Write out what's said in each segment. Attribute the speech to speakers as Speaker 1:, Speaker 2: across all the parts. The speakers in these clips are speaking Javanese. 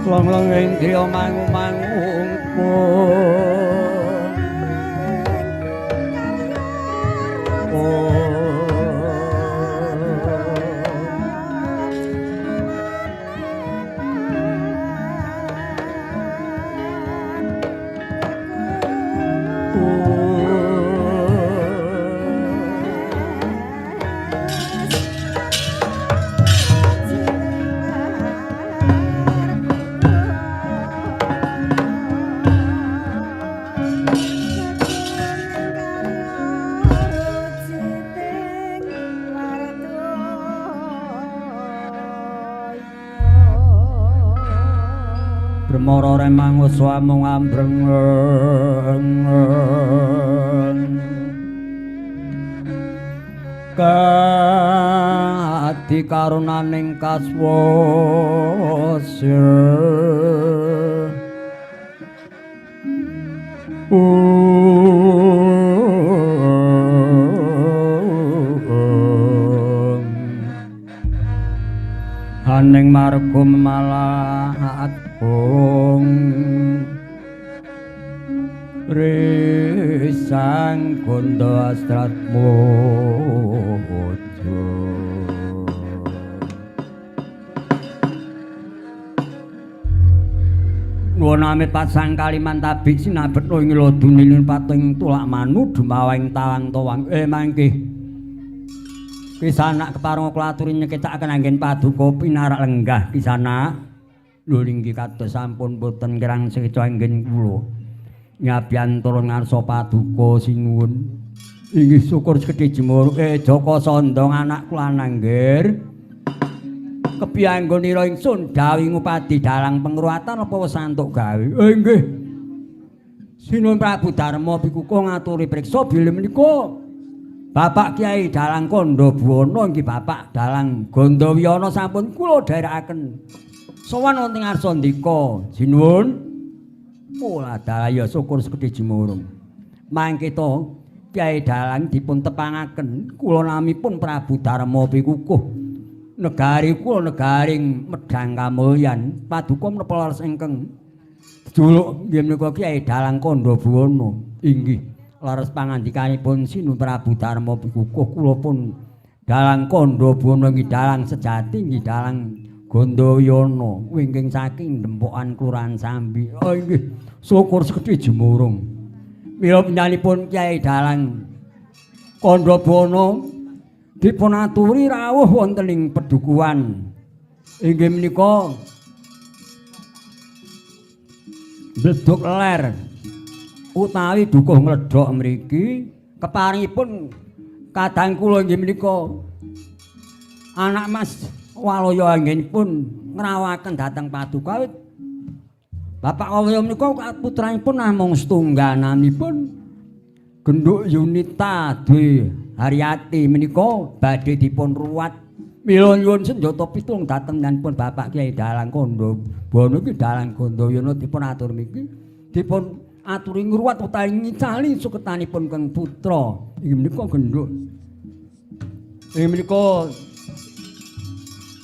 Speaker 1: Long-long indriya mangu-mangu. Bremara remang uswamung ambreng kadi karunaning kaswasa. Haning marga malah agung risang gondo astratmojo. Nuwun amit pasang kaliman tabik sinabetno ing lodunilin pating tulak manu dumawang tawang towang. Mangke kisanak kepareng kula aturi nyekecakaken anggen paduka pinarak lenggah kisanak. Lho inggih kados sampun boten kirang sekeca anggen kula nyabyantara ngarsa paduka sinuwun. Inggih syukur sekedhi jemur. Jaka Sandang anak kula nangger. Kepiye anggonira ingsun dawuh ngupadi dalang pengruwatan apa wis antuk gawe? Nggih. Sinuwun Prabu Darma pikukuh ngaturi priksa bilih menika Bapak Kyai Dalang Kandha Buwana inggih Bapak Dalang Gandawiyana sampun kula dherekaken. Sowan wonten ngarsa ndika, sinuwun. Mula dalaya syukur sekedhi jumurung. Mangke to Kyai Dalang dipun tepangaken kula namipun Prabu Darma pikukuh. Negari kula negaring Medhang Kamulyan, paduka menapa leres ingkang jejuluk nggih menika Kyai Dalang Kandha Buwana. Inggih leres pangandikanipun Sinuwun Prabu Darma pikukuh kula pun Dalang Kandha Buwana inggih dalang sejati inggih dalang Gandayana wingking saking Dempokan Kelurahan Sambi. Oh inggih syukur sekedhi jumurung. Mila panjenenganipun Kyai Dalang Kandha Buwana dipun aturi rawuh wonten ing pedukuhan. Inggih menika Bledug Ler utawi Dukuh Ngledhok mriki keparingipun kadang kula inggih menika anak Mas Walaya anggenipun ngrawaken dhateng paduka. Bapak Walaya menika putranipun namung setunggal naminipun Genduk Yunita Dwi Haryati menika badhe dipun ruwat. Mila nyuwun senjata pitung dhateng nyanipun Bapak Kyai Dalang Kandha Buwana iki Dalang Gandayana dipun atur mriki dipun aturi ngruwat utawi ngicali suketanipun keng putra inggih menika Genduk inggih menika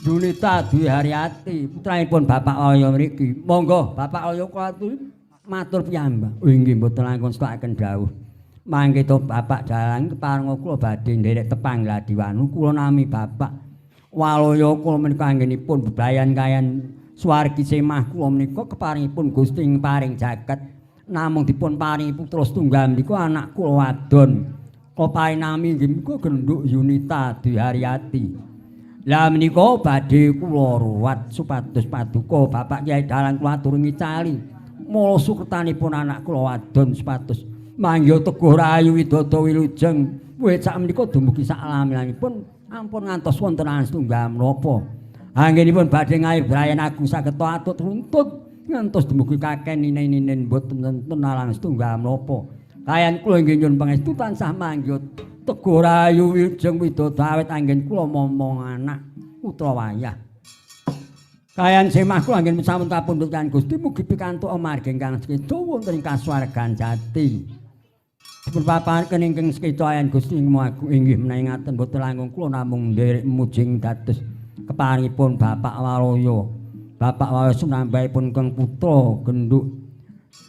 Speaker 1: Yunita Dwi Haryati putranipun Bapak Walaya mriki. Monggo Bapak Walaya kula aturi matur piyambak. Inggih mboten langkung setokaken dawuh. Mangke to Bapak Dalang keparenga kula badhe nderek tepang gladiwanu kula nami Bapak Walaya kula menika anggenipun bebrayan kayan swargi semah kula menika keparingipun Gusti ing paring jagat namung dipun paringi putra setunggal menika anak kula wadon. Kula nami inggih menika Genduk Yunita Dwi Haryati. Lah menika badhe kula ruwat supados paduka Bapak Kyai Dalang kula aturi ngicali mula sukertanipun anak kula wadon supados mangga teguh rahayu widodo wilujeng wit sak menika dumugi sak lami-lamipun ampun ngantos wonten astunggal menapa. Anggenipun badhe ngayu brayan agung saged atut runtut ngantos dumugi kaken ninen-ninen boten wonten alang setunggal menapa. Kayan kula inggih nyuwun pangestu tansah mangga Teguh rahayu wilujeng widodo awit anggen kula momong anak putra wayah. Kayan semah kula anggen sampun kapundhut kan Gusti mugi pikantuk margi ingkang sekeca wonten ing kasuwargan jati. Dipun paparaken ingkang sekeca ayan Gusti Agung inggih menawi ngaten boten langkung kula namung nderek mujing dados keparengipun Bapak Waluya. Bapak Waluya sunambahipun keng putra genduk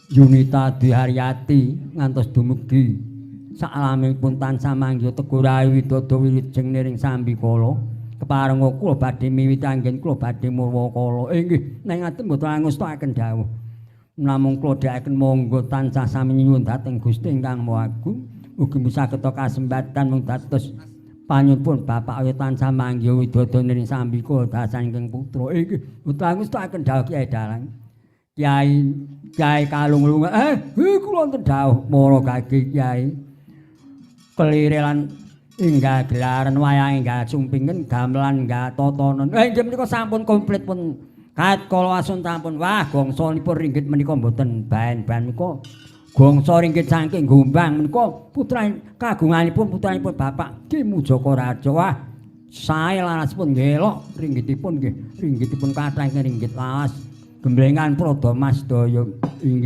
Speaker 1: Yunita Dwi Haryati ngantos dumugi salamipun tansah manggiha teguh rahayu widodo wilujeng niring sambikala. Keparenga kula badhe miwiti anggen kula badhe murwakala. Inggih, nek ngaten mboten angestakaken dawuh. Namung kula dhakaken monggo tansah sami nyuwun dhateng Gusti ingkang Maha Agung. Mugi saged kasembatan mung dados panyuwun Bapak Ayo tansah manggiha widodo niring sambikala dasan ingkang putra. Inggih, mboten angestakaken dawuh Kyai Dalang. Kyai Kyai Kalung lunga. Kula wonten dawuh mara gage Kyai. Kelire lan enggal gelaran wayang enggal sumpingen gamelan enggal tatanan. Inggih menika sampun komplit pun kait kala asun sampun. Wah, gongsanipun ringgit menika mboten baen-baen menika. Gongsa ringgit saking Gombang menika putra kagunganipun putranipun Bapak Ki Mujaka Raja. Wah, sae larasipun ngelok ringgitipun nggih. Ringgitipun kathah ringgit lawas. Gemblengan Prada Mas daya inggih.